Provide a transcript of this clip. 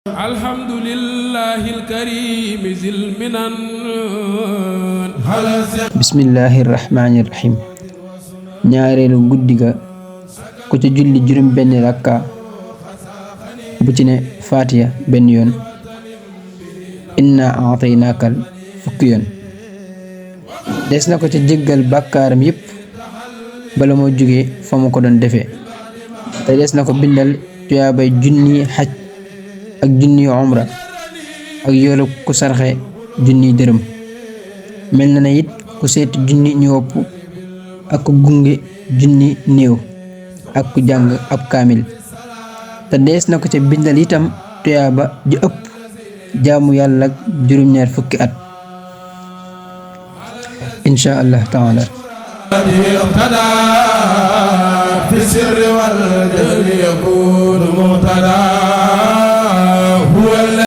alhamdulillahil karim zil minan. bismillahi rahmaani rahim. ñaareelu guddi ga ku ci julli juróom benn rakka bu ci ne faatiya benn yoon, inna a'taynaakal fukki yoon. des na ko ci jéggal bàkkaaram yépp bala moo jóge fa mu ko doon defee, te des na ko bindal tuyaabay junni xaj ak junni umra ak yoolu ku sarxe junni dërëm. mel na it ku seeti junni ñu wopp ak ku gunge junni néew ak ku jàng ab kaamil, te dees na ko ca bindal itam tuyaaba ju ëpp jaamu yàlla ak juróom-ñaar fukki at insha allah taala. في السر والجهر يكون مهتدى